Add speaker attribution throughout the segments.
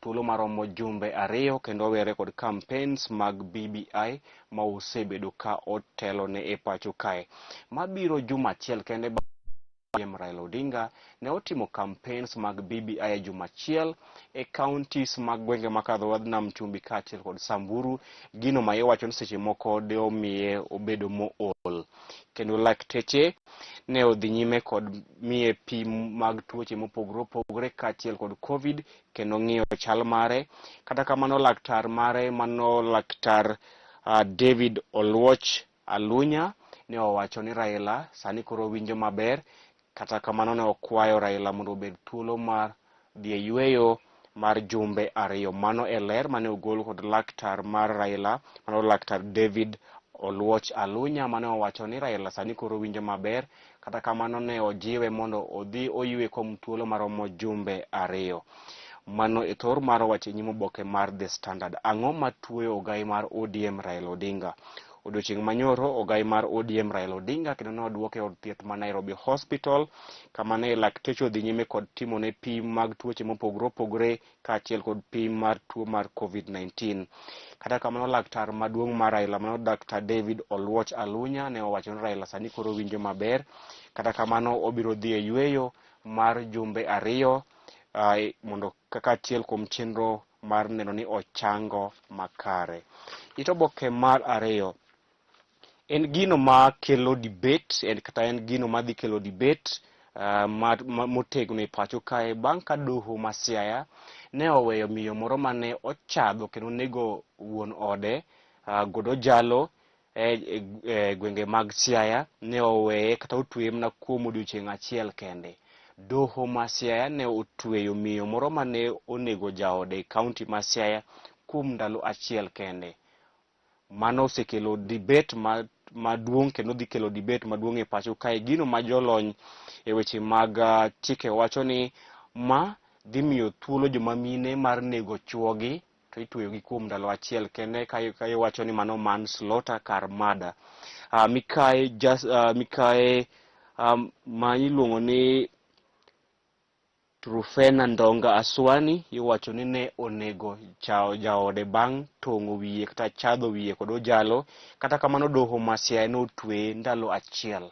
Speaker 1: thuolo maromo jumbe 2 kendo owere kod campaigns mag BBI ma osebedo ka otelone e pacho kae. Mabiro juma achiel kende ODM Raila Odinga ne otimo campaigns mag BBI e juma achiel e counties mag gwenge makadho wadh nam chumbi kaachiel kod Samburu, gino ma iwacho ni seche moko de omiye obedo mool. Kendo lakteche ne odhi nyime kod miye pim mag tuoche mopogore opogore kaachiel kod Covid kendo ng'iyo chal mare. Kata kamano laktar mare mano laktar David Oluoch Alunya ne owacho ni Raila sani koro winjo maber, kata kamano ne okwayo Raila mondo obed thuolo mar dhi e yweyo mar jumbe 2. Mano e ler mane ogol kod laktar mar Raila, mano laktar David Oluoch Alunya mane owacho ni Raila sani koro winjo maber, kata kamano ne ojiwe mondo odhi oywe kuom thuolo maromo jumbe 2. Mano e thor mar wach e nyim oboke mar The Standard. Ang'o matuoyo ogai mar ODM Raila Odinga? Odiochieng' manyoro ogai mar ODM Raila Odinga kendo ne oduoke e od thieth ma Nairobi Hospital kama ne lakteche odhi nyime kod timone pim mag tuoche mopogore opogore kaachiel kod pim mar tuo mar COVID-19. Kata kamano laktar maduong' mar Raila mano Dr. David Oluoch Alunya ne owacho ni Raila sani koro winjo maber, kata kamano obiro dhi e yweyo mar jumbe 2 mondo kaka achiel kuom chenro mar neno ni ochango makare. It oboke mar 2 en gino ma kelo debate, en kata en gino madhi kelo debate motegno e pacho kae bang' ka doho ma Siaya ne oweyo miyo moro mane ochadho kendo nego wuon ode Godo Jalo e gwenge mag Siaya ne oweye kata otweye mana kuom odiochieng' achiel kende. Doho ma Siaya ne otweyo miyo moro mane onego jaode e kaunti ma Siaya kuom ndalo achiel kende. Mano osekelo debate maduong' kendo dhi kelo debate maduong' e pacho kae. Gino ma jolony e weche mag chike wacho ni ma dhi miyo thuolo joma mine mar nego chuogi to itweyogi kuom ndalo achiel kende ka iwacho ni mano manslaughter kar murder. Mikae ma iluongo ni Trufena Ndonga Aswani iwacho ni ne onego jaode bang' tong'o wiye kata chadho wiye kod ojalo. Kata kamano doho ma Siaya ne otweye ndalo achiel,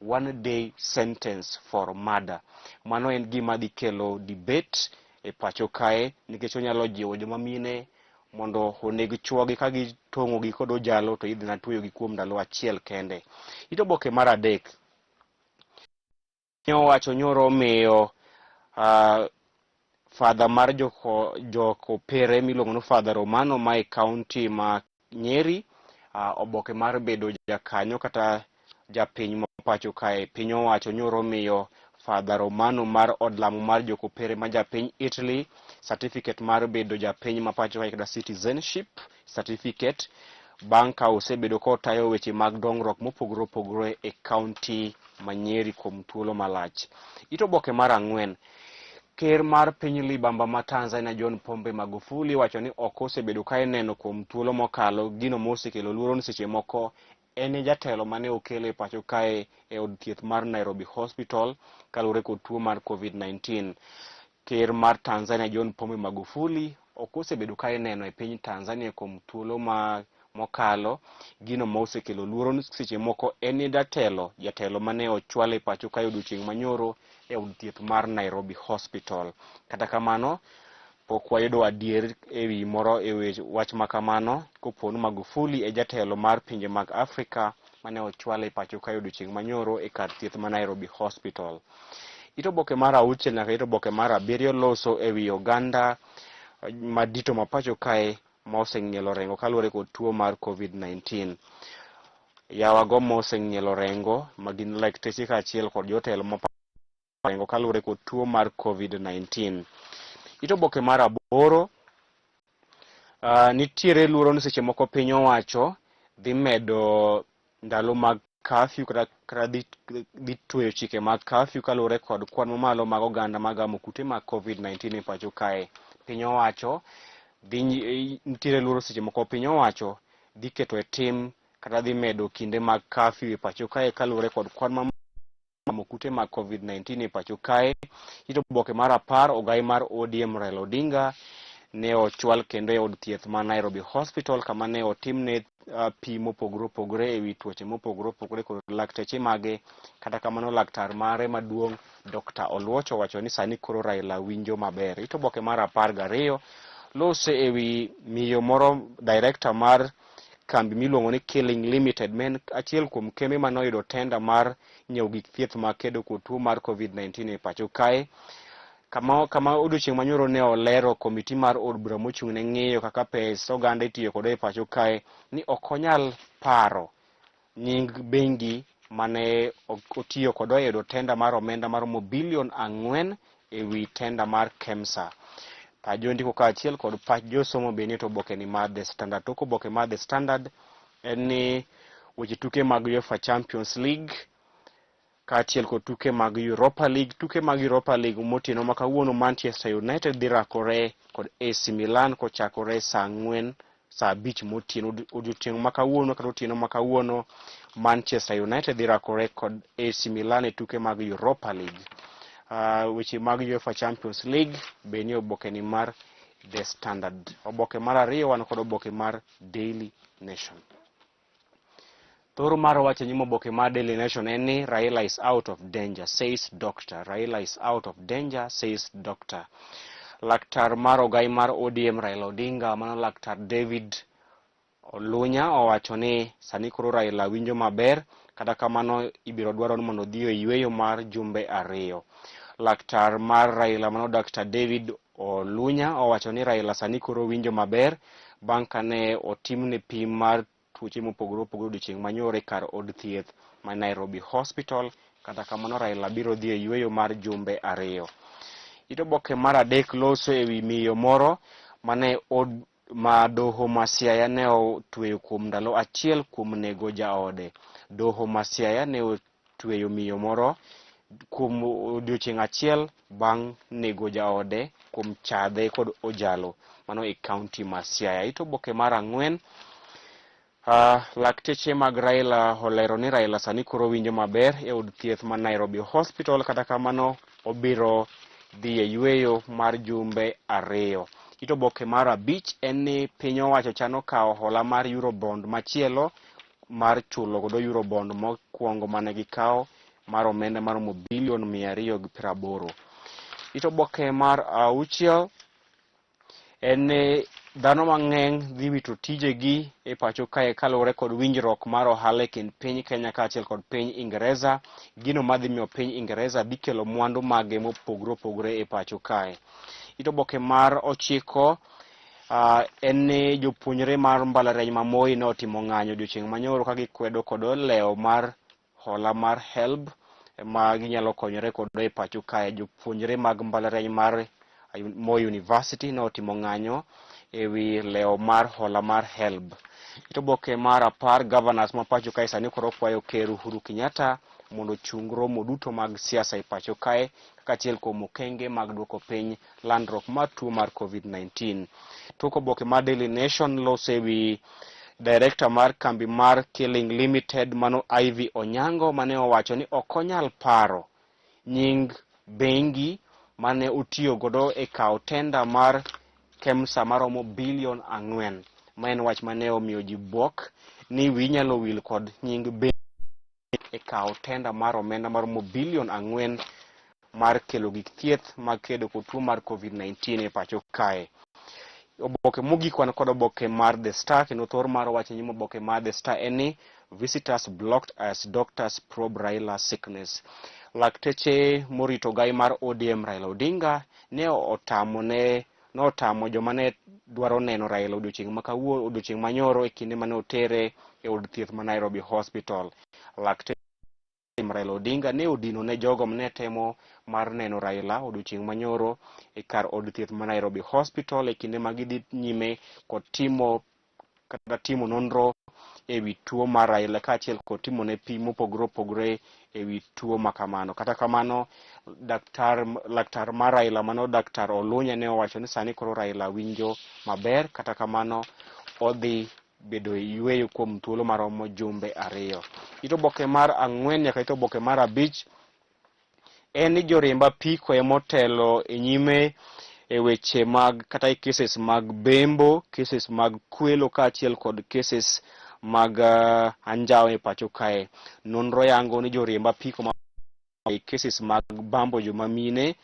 Speaker 1: 1 day sentence for murder. Mano en gima dhi kelo debate e pacho kae nikech onyalo jiwo joma mine mondo oneg chuogi ka gitong'ogi kod ojalo to idhi na tweyogi kuom ndalo achiel kende. It oboke mar 3 ne owacho nyoro omiyo father mar jokopere miluongo ni Father Romano ma e kaunti ma Nyeri oboke mar bedo jakanyo kata japiny ma pacho kae. Piny owacho nyoro omiyo Father Romano mar od lamo mar jokopere ma japiny Italy certificate mar bedo japiny ma pacho kae kata citizenship certificate bang' ka osebedo kotayo weche mag dongruok mopogore opogore e kaunti ma Nyeri kuom thuolo malach. It oboke mar 4, ker mar piny libamba ma Tanzania John Pombe Magufuli wacho ni ok osebedo ka ineno kuom thuolo mokalo gino mosekelo luoro ni seche moko en e jatelo mane okelo e pacho kae e od thieth mar Nairobi Hospital kaluwore kod tuo mar COVID-19. Ker mar Tanzania John Pombe Magufuli ok osebedo ka ineno e piny Tanzania kuom thuolo ma mokalo, gino ma osekelo luoro ni seche moko en e jatelo mane ochwal e pacho kae odiochieng' manyoro e od thieth mar Nairobi Hospital. Kata kamano, pok wayudo adier e wi moro e wi wach ma kamano kopo ni Magufuli e jatelo mar pinje mag Afrika mane ochwal e pacho kae odiochieng' manyoro e kar thieth ma Nairobi Hospital. It oboke mar 6 nyaka it oboke mar 7 loso e wi oganda madito ma pacho kae ma oseng'ielo rengo kaluwore kod tuo mar COVID-19. Yawago ma oseng'ielo rengo ma gin lakteche kaachiel kod jotelo ma rengo kaluwore kod tuo mar COVID-19. It oboke mar 8, nitiere luoro ni seche moko piny owacho dhi medo ndalo mag curfew kata dhi tweyo chike mag curfew kaluwore kod kwan mamalo mag oganda magamo kute mag COVID-19 e pacho kae. Piny owacho dhi nitiere luoro seche moko piny owacho dhi keto e tim kata dhi medo kinde mag curfew e pacho kae kaluwore kod kwan mamalo kute mag COVID-19 e pacho kae. It oboke mar 10, ogai mar ODM Raila Odinga Ne ochwal kendo e od thieth ma Nairobi Hospital kama ne otimne pim mopogore opogore ewi tuoche mopogore opogore kod lakteche mage. Kata kamano laktar mare maduong' Dr. Oluoch owacho ni sani koro Raila winjo maber. It oboke mar 12 lose ewi miyo moro director mar kambi miluongo ni Killing Limited ma en achiel kuom kembe mane oyudo tenda mar nyiewo gik thieth mag kedo kod tuo mar COVID-19 e pacho kae. Kama odiochieng' manyoro ne olero komiti mar od bura mochung' ne ng'iyo kaka pes oganda itiyo kode e pacho kae ni ok onyal paro nying bengi mane otiyo kod oyudo tenda mar omenda maromo bilion 4 ewi tenda mar KEMSA. Pach jondiko kaachiel kod pach josomo be nie to oboke ni mar The Standard. Tok oboke mar The Standard en ni weche tuke mag UEFA Champions League kaachiel kod tuke mag Europa League. Tuke mag Europa League motieno ma kawuono Manchester United dhi rakore kod AC Milan kochakore saa 4 saa 5 motieno. Odiochieng' ma kawuono kata otieno ma kawuono Manchester United dhi rakore kod AC Milan e tuke mag Europa League. Weche mag UEFA Champions League be nie oboke ni mar The Standard. Oboke mar ariyo wan kod oboke mar Daily Nation. Thoro mar wach e nyim oboke mar Daily Nation en ni Raila is out of danger, says doctor. Raila is out of danger, says doctor. Laktar mar ogai mar ODM Raila Odinga, mano laktar David Olunya owacho ni sani koro Raila winjo maber, kata kamano ibiro dwaro ni mondo odhi e yweyo mar jumbe 2. Laktar mar Raila mano Dr. David Olunya owacho ni Raila sani koro winjo maber bang' kane otimne pim mar tuoche mopogore opogore odiochieng' manyoro e kar od thieth ma Nairobi Hospital. Kata kamano Raila biro dhi e yweyo mar jumbe 2. It oboke mar 3 loso ewi miyo moro mane od ma doho ma Siaya ne otweyo kuom ndalo achiel kuom nego jaode. Doho ma Siaya ne otweyo miyo moro kuom odiochieng' achiel bang' nego jaode kuom chadhe kod ojalo, mano e kaunti ma Siaya. It oboke mar 4, lakteche mag Raila olero ni Raila sani koro winjo maber e od thieth ma Nairobi Hospital, kata kamano obiro dhi e yweyo mar jumbe 2. It oboke mar 5 en ni piny owacho chano kawo hola mar Eurobond machielo mar chulo godo Eurobond mokwongo mane gikawo mar omenda maromo bilion 280. It oboke mar 6 en ni dhano mang'eny dhi wito tijegi e pacho kae kaluwore kod winjruok mar ohala e kind piny Kenya kaachiel kod piny Ingereza, gino madhi miyo piny Ingereza dhi kelo mwandu mage mopogore opogore e pacho kae. It oboke mar 9 en ni jopuonjre mar mbalariany ma Moi ne otimo ng'anyo odiochieng' manyoro ka gikwedo kod lewo mar hola mar HELB ma ginyalo konyore kodo e pacho kae. Jopuonjre mag mbalariany mar Moi University ne otimo ng'anyo ewi lewo mar hola mar HELB. It oboke mar 10, governors ma pacho kae sani koro kwayo Ker Uhuru Kenyatta mondo ochung romo duto mag siasa e pacho kae kaka achiel kuom okenge mag duoko piny landruok mar tuo mar COVID-19. Tok oboke mar Daily Nation loso ewi director mar kambi mar Killing Limited mano Ivy Onyango mane owacho ni ok onyal paro nying bengi mane otiyo godo e kawo tenda mar KEMSA maromo bilion 4, ma en wach mane omiyo ji bwok ni wi nyalo wil kod nying bengi e kawo tenda mar omenda maromo bilion 4 mar kelo gik thieth mag kedo kod tuo mar COVID-19 e pacho kae. Oboke mogik wan kod oboke mar The Star, kendo thor mar wach e nyim oboke mar The Star en ni visitors blocked as doctors probe Raila sickness. Lakteche morito gai mar ODM Raila Odinga ne otamo joma ne dwaro neno Raila odiochieng' ma kawuono, odiochieng' manyoro e kinde mane otere e od thieth ma Nairobi Hospital. Lakteche Raila Odinga ne odino ne jogo mane temo mar neno Raila odiochieng' manyoro e kar od thieth ma Nairobi Hospital e kinde ma gidhi nyime kod timo kata timo nonro ewi tuo mar Raila kaachiel kod timo ne pim mopogore opogore ewi tuo ma kamano. Kata kamano, laktar mar Raila mano Daktar Olunya ne owacho ni sani koro Raila winjo maber, kata kamano odhi bedo e yweyo kuom thuolo maromo jumbe 2. It oboke mar 4 nyaka it oboke mar 5 en ni joriemb apiko ema otelo e nyime e weche mag kata e cases mag bembo, cases mag kwelo kaachiel kod cases mag anjawo e pacho kae. Nonro yango ni joriemb apiko ma e cases mag bambo joma mine,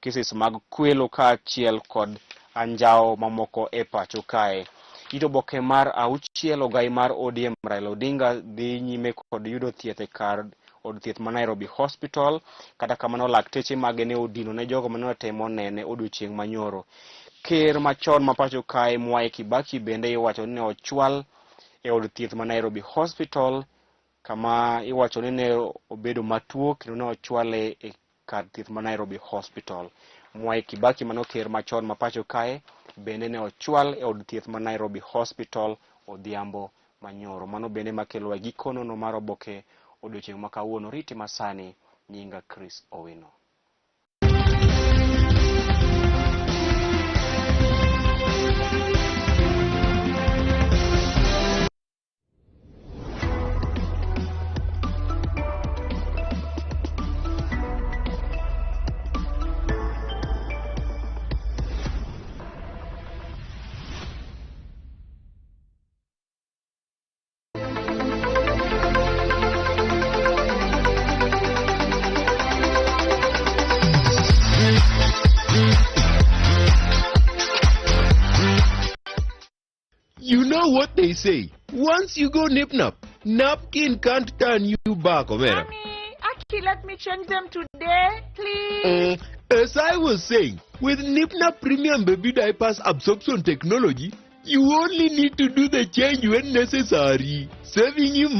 Speaker 1: cases mag kwelo kaachiel kod anjawo mamoko e pacho kae. Ito oboke mar auchiel ogai mar ODM Raila Odinga dhi nyime kod yudo thieth e kar od thieth ma Nairobi Hospital. Kata kamano lakteche mage ne odino ne jogo mane otemo nene odiochieng' manyoro. Ker machon ma pacho kae Mwai Kibaki bende iwacho ni ne ochwal e od thieth ma Nairobi Hospital kama iwacho ni ne obedo matuo kendo ne ochwale e kar thieth ma Nairobi Hospital. Mwai Kibaki mano ker machon ma pacho kae bende ne ochwal e od thieth ma Nairobi Hospital odhiambo manyoro. Mano bende makelo e giko nono mar oboke odiochieng' ma kawuono. Riti masani, nyinga Chris Owino.
Speaker 2: You know what they say. Once you go nip-nap, napkin can't turn you back, Omera.
Speaker 3: Mommy, Aki, let me change them today, please.
Speaker 2: As I was saying, with Nipnap Premium Baby Diapers absorption technology, you only need to do the change when necessary, saving you